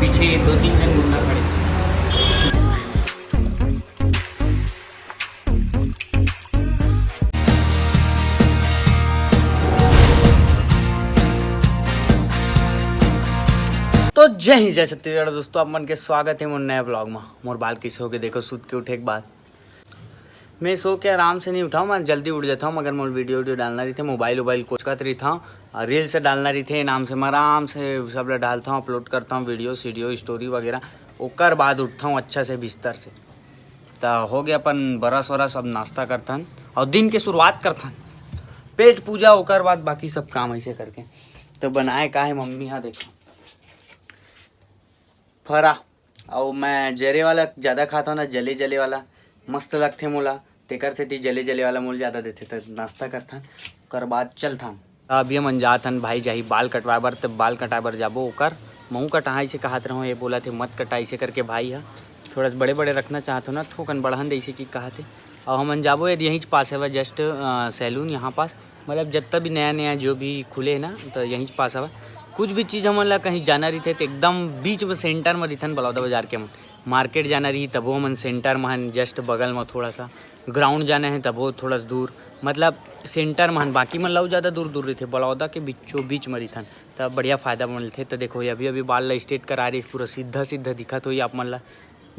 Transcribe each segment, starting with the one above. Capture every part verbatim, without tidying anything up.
पीछे दो तीन जन गुंडा खड़े। तो जय हिंद, जय छत्तीसगढ़ दोस्तों, आप मन के स्वागत है मोर नया ब्लॉग में। मोर बाल किसे होगे देखो, सुत के उठे के बाद मैं सो के आराम से नहीं उठाऊँ, मैं जल्दी उठ जाता हूँ, मगर मोर वीडियो वीडियो डालना रहिथे, मोबाइल वोबाइल कोचकत रहिथौं, और रील्स डालना रहिथे, नाम से मैं आराम से सब ला डालता हूँ, अपलोड करता हूँ वीडियो सीडियो स्टोरी वगैरह। ओकर बाद उठता हूँ अच्छा से बिस्तर से, त हो गया अपन बरस वरस, अब नाश्ता करथन और दिन के शुरुआत करथन, पेट पूजा, ओकर बाद बाकी सब काम ऐसे करके। तो बनाए का है मम्मी, हाँ देखो, फरा, और मैं जरे वाला ज़्यादा खाता हूँ ना, जले जले वाला मस्त लगथे मोला, तेकर सेती जले जले वाला मोल ज़्यादा देथे। त नाश्ता करथन, ओकर बाद चलथन। अभी हमन जाथन, भाई जाही बाल कटवाए बर, त बाल कटाए बर जाबो ओकर। महूँ कटाहा इसे कहत रहूँ, ये बोला थे मत कटा इसे करके भाई ह। थोड़ा सा बड़े बड़े रखना चाहत हो ना, थोकन बड़हन जैसे कि कहत हे। और हमन जाबो यदि यहीं पास है जस्ट सैलून यहाँ पास, मतलब जत्ता भी नया नया जो भी खुले है ना, तो यहीं पास हवा। कुछ भी चीज़ हमन ला कहीं जाना रहिथे तो एकदम बीच में सेंटर में रहिथन बलौदा बाजार के। हमन मार्केट जाना रही तबो हमन सेंटर में हन, जस्ट बगल में थोड़ा सा। ग्राउंड जाना है तबो थोड़ा सा दूर, मतलब सेंटर में हन। बाकी मन ला अउ ज़्यादा दूर दूर रहिथे, बलौदा के बीचों बीच में रहिथन, तब बढ़िया फ़ायदा मिलथे। तो देखो, ये अभी अभी बाल ला स्ट्रेट करा रही, पूरा सीधा सीधा दिखत होई आप मन ला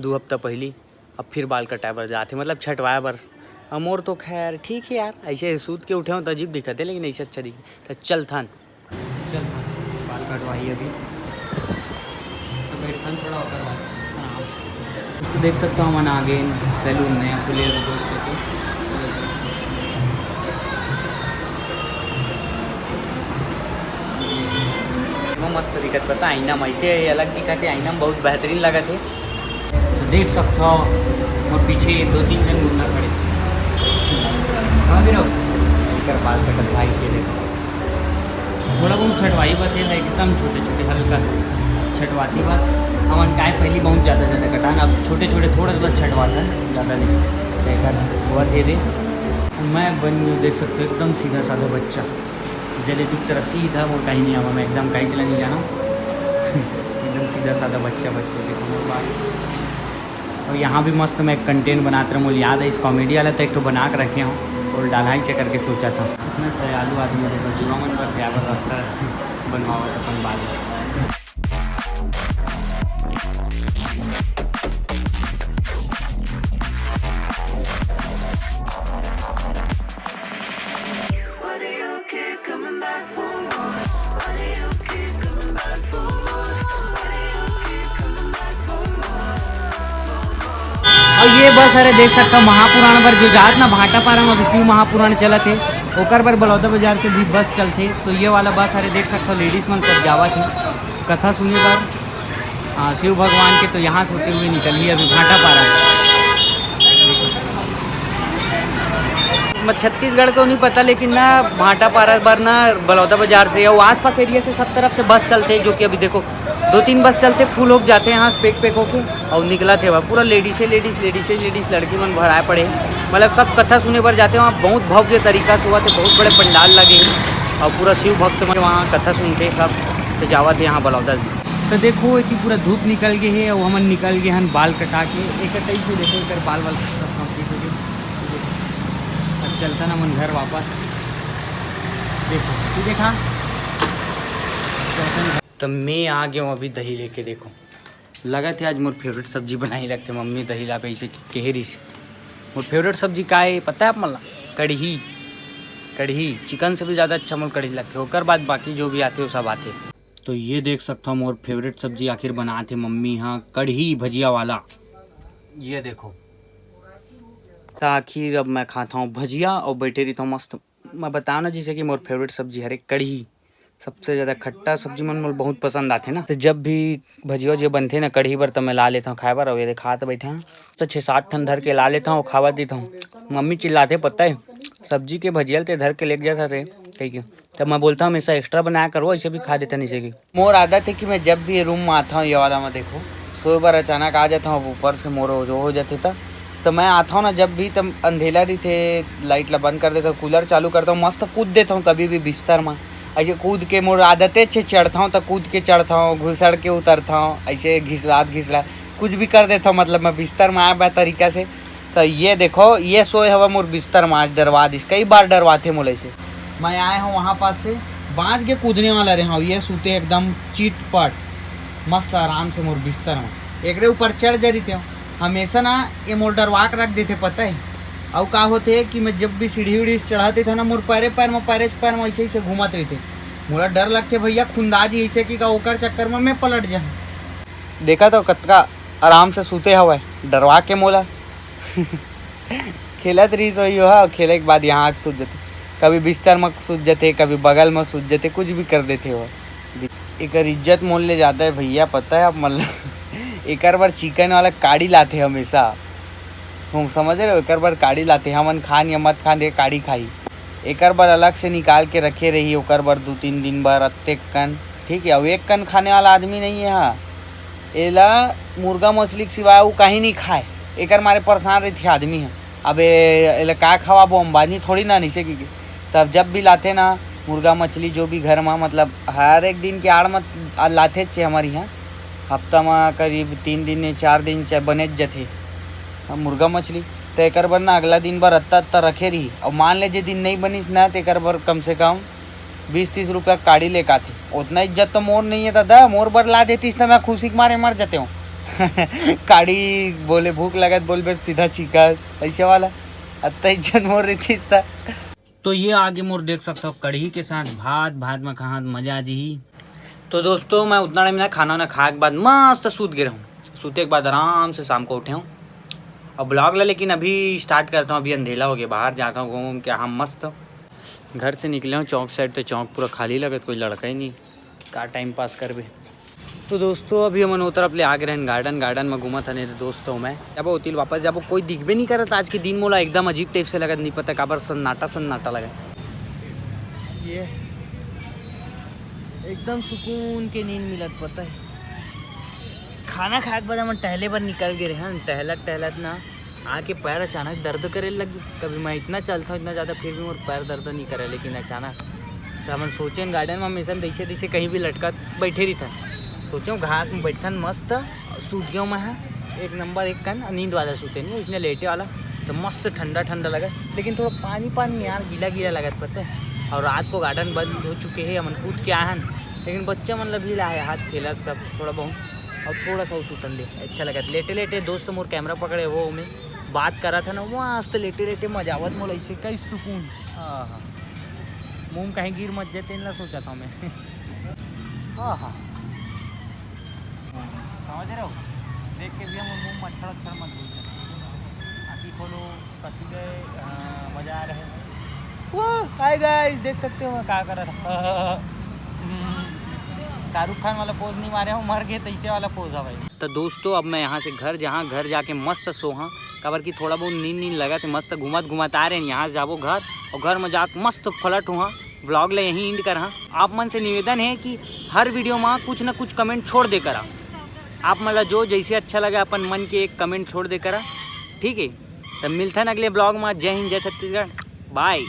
दू हफ्ता पहली। अब फिर बाल कटाए बर जाथे, मतलब छटवाए बर। अब मोर तो खैर ठीक है यार, ऐसे सूत के उठे हो तो अजीब दिखत है, लेकिन ऐसे अच्छा दिखे। तो चलथन, चलथन बाल कटवाई अभी, तो बैठथन थोड़ा, ओकर बाद आराम से। तो देख सकते हो, हमन आ गए सैलून नया खुले अभी दोस्त के। वो मस्त दिखत, पता आईना में ऐसे अलग दिखत है, आईना में बहुत बेहतरीन लगत है। तो देख सकते हो, मोर पीछे दो तीन जन गुंडा खड़े, समझ रहे हो? एकर बाल कटत भाई के देखो, थोड़ा बहुत छटवाई बस, ये एकदम छोटे छोटे हल्का सा छटवाती बस। हमन काय पहली बहुत ज़्यादा ज़्यादा कटान, अब छोटे छोटे थोड़ा सा बस छटवाता है, ज़्यादा नहीं। देखा था, हुआ थे रे। मैं बन गयो, देख सकते हो, एकदम सीधा साधा बच्चा। जलेबी की तरह सीधा, वो कहीं नहीं आवा, मैं एकदम कहीं चला नहीं जाना। एकदम सीधा साधा बच्चा बच्चा, देखो मेरे बाल। और यहाँ भी मस्त मैं एक कंटेंट बनात रहा, मुझे याद है इस कॉमेडी वाला तो एक ठो बना के रखे हूँ, और डाला ही से करके सोचा था। इतना दयालु आदमी देखो, जुआ मन पर जाए बर रास्ता बनवावत अपन बाल। और ये बस, अरे देख सकता हूँ, महापुराण बर जो जात ना भाटापारा में अभी शिव महापुराण चलत हे, ओकर बर बलौदा बाजार से भी बस चलथे। तो ये वाला बस, अरे देख सकता हूँ, लेडीज मन सब जावत हे कथा सुने बर। हाँ, शिव भगवान के तो यहाँ से होते हुए निकल ही अभी भाटापारा। मैं छत्तीसगढ़ को नहीं पता, लेकिन ना भाटापारा बर ना बलौदा बाजार से या वो आसपास एरिया से सब तरफ से बस चलते हैं, जो कि अभी देखो दो तीन बस चलते, फुल होके जाते हैं यहाँ से, पैक पैक होके, और निकलत हे वहाँ पूरा लेडीज है, लेडीज, लेडीज है, लेडीज, लड़की मन भराए पड़े हैं। मतलब सब कथा सुने बर जाते हैं वहाँ, बहुत भव्य तरीका से हुआ थे, बहुत बड़े पंडाल लगे हैं और पूरा शिव भक्त मन वहाँ कथा सुनते हैं सब, तो जावत है यहाँ बलौदा। तो देखो, इतनी पूरा धूप निकल गए है और हमन निकल गए हन बाल कटा के। एक कटाई से देखो, एक बाल वाल सब कंप्लीट हो गए। अब चलता ना मन घर वापस। देखो, तू देखा, तो मैं आ गया हूँ अभी दही लेके। देखो, लगत हे आज मोर फेवरेट सब्जी बनाही लगथे मम्मी, दही लाबे ऐसे कहे रहिस। मोर फेवरेट सब्जी का है पता है आप मन ला? कढ़ी। कढ़ी चिकन से भी ज़्यादा अच्छा मोर कढ़ी लगथे, ओकर बाद बाकी जो भी आथे वो सब आथे। तो ये देख सकता हूँ मोर फेवरेट सब्जी आखिर बनाथे मम्मी, हाँ, कढ़ी भजिया वाला। ये देखो, तो आखिर अब मैं खाता हूँ भजिया और बैठे रहता हूँ मस्त। मैं बताओ ना, जैसे कि मोर फेवरेट सब्जी हरे कढ़ी, सबसे ज़्यादा खट्टा सब्जी मन मोला बहुत पसंद आथे ना। तो जब भी भजिया उजिया बनथे ना कढ़ी बर, तो मैं ला लेता हूँ खाए बर। और ये खात बैठे हैं तो छः सात ठन धर के ला लेता हूँ, खावा देता हूँ। मम्मी चिल्लाथे, पता है, सब्जी के भजिया ते धर के लेके जाता थे कही के। तब मैं बोलता हूँ, हमेशा एक्स्ट्रा बनाया करो, ऐसे भी खा देता नीचे की। मोर आदत है कि मैं जब भी रूम में आता हूँ, ये वाला में देखो, सोए बर अचानक आ जाता हूँ, अब ऊपर से मोर जो हो जाते था, तो मैं आता हूँ ना जब भी, तब अंधेला रहिथे, लाइट ला बंद कर देता हूँ, कूलर चालू करता हूँ, मस्त कूद देता हूँ कभी भी बिस्तर में। ऐसे कूद के मोर आदते छे, चढ़थौं त कूद के चढ़थौं, घुसड़ के उतरथौं, ऐसे घिसलात घिसलात कुछ भी कर देथौं। मतलब मैं बिस्तर में आए बा तरीका से। तो ये देखो, ये सोए हवा मोर बिस्तर में, आज डरवा दिस, कई बार डरवाथे मोला ऐसे। मैं आए हूँ वहाँ पास से, बांच के कूदने वाला रहे हूँ, ये सूते एकदम चिटपट, मस्त आराम से मोर बिस्तर में, एकरे ऊपर चढ़ जा रही थे। हमेशा ना ये मोर डरवा के रख देथे, पता है। अउ का होथे कि मैं जब भी सीढ़ी उढ़ी से चढ़त रहिथौं ना, मोर पैरे पैर में, पैरे पैर में ऐसे ऐसे घूमत रहिथे। मोला डर लगथे भैया, खुंदा जी ऐसे कि का ओकर चक्कर में मैं पलट जाऊँ। देखा तो कतका आराम से सूते हवय, डरवा के मोला। खेलत रहिस होही ओहा, खेले के बाद यहाँ आके सूत जथे, कभी बिस्तर में सूत जथे, कभी बगल में सूत जथे, कुछ भी कर देथे ओहा। एकर इज्जत मोल ले जाता है भैया, पता है आप, मतलब एकर बर चिकन वाला काड़ी लाथे हमेशा, तुम समझ रहे हो, एकर बर काड़ी लाथे। हमन खान या मत खान, ये काड़ी खाही। एकर बर अलग से निकाल के रखे रही, ओकर बर दू तीन दिन बर अतेक कन, ठीक है। अब एक कन खाने वाला आदमी नहीं है। हाँ, एला मुर्गा मछली के सिवाय वो कहीं नहीं खाए, एकर मारे परेशान रहिथे आदमी ह। अब ए-, एला का खवाबो, अंबानी थोड़ी ना, निसे की। तब जब भी लाथे ना मुर्गा मछली, जो भी घर में, मतलब हर एक दिन के आड़ में आ-, लाथे चे हमारे यहाँ। हफ्ता में करीब तीन दिन, चार दिन चे बनेच जथे, हाँ, मुर्गा मछली। तो एकर बर ना अगला दिन बर अत्ता अत्ता रखे रही। अब मान ले जे दिन नहीं बनिस ना, तो एकर बर कम से कम बीस तीस रुपया काड़ी लेके आथे। उतना इज्जत तो मोर नहीं है दादा, मोर बर ला देतीस त मैं खुशी के मारे मर जाते हूँ। काड़ी बोले भूख लगत, बोलबे सीधा चिकन, ऐसे वाला। अत्ता इज्जत मोर रहतीस त। तो ये आगे मोर देख सकते हो कढ़ी के साथ भात, भात में खात मजा आ जी। तो दोस्तों, मैं उतना टाइम ना खाना ना खाए के बाद मस्त सूत गए रहूँ। सूते के बाद आराम से शाम को उठे हूँ और ब्लॉग ला, लेकिन अभी स्टार्ट करता हूँ। अभी अंधेला हो गया, बाहर जाता हूँ घूम घूम के, हाँ मस्त। घर से निकले हूँ चौक साइड, तो चौक पूरा खाली लगत, कोई लड़का ही नहीं, का टाइम पास करबे। तो दोस्तों, अभी हमन ओ तरफ ले आ गए रहन गार्डन, गार्डन में घूमत हन ये दोस्त अउ मैं। जाबो ओती ले वापस जाबो, कोई दिखबे नहीं करत। आज के दिन मोला एकदम अजीब टाइप से लगत, नहीं पता काबर सन्नाटा सन्नाटा लगत। ये एकदम सुकून के नींद मिलत, पता है। खाना खाए के बाद हमन टहले बर निकल गए रहन। टहलत टहलत ना आके पैर अचानक दर्द करे लगी। कभी मैं इतना चलता हूँ इतना ज़्यादा, फिर भी मोर पैर दर्द नहीं करे, लेकिन अचानक तो हमन सोचेन गार्डन में हमेशा तैसे तैसे कहीं भी लटकत बैठे रहिथन। सोचेन घास में बैठथन मस्त, सूत गयो मैं, हाँ, एक नंबर एक कन नींद वाला सूते नहीं, इसने लेटे वाला, तो मस्त ठंडा ठंडा लगा। लेकिन थोड़ा पानी पानी यार, गीला गीला लगत पता है। और रात को गार्डन बंद हो चुके हैं, हमन कूद के आए हन, लेकिन बच्चा मन ला भी लाए हाथ खेला सब थोड़ा बहुत, और थोड़ा सा सूतन दे। अच्छा लगत लेटे लेटे, दोस्त मोर कैमरा पकड़े, वो में बात करा था ना, मस्त लेटे लेटे मजा आवत मोला, ऐसे कई सुकून। हाँ हाँ, मुंह में कहीं गिर मत जाए, तेन ला सोचा था मैं। हाँ हाँ, समझ रहे हो, देख के भी हम मुंह मच्छर अच्छर मत घुस जाए। आँखी खोलो, कथी गए, हाँ, मजा आ रहे हैं। वो हाय गाइस, देख सकते हो मैं क्या कर रहा था। शाहरुख खान वाला पोज नहीं मारे हूँ, मर गए तैसे वाला पोज है भाई। तो दोस्तों, अब मैं यहाँ से घर जहाँ घर जाके मस्त सोहा, काबर कि थोड़ा बहुत नींद नींद लगा थे, मस्त घूमत घूमत आ रहे हैं। यहाँ से जाबो घर और घर में जाके मस्त पलट हुआ। ब्लॉग ले यहीं एंड कर हाँ। आप मन से निवेदन है कि हर वीडियो में कुछ ना कुछ कमेंट छोड़ दे करा। आप मन ला जो जैसे अच्छा लगे अपन मन के एक कमेंट छोड़ दे करा, ठीक है। तब मिलथन अगले ब्लॉग में। जय हिंद, जय छत्तीसगढ़, बाय।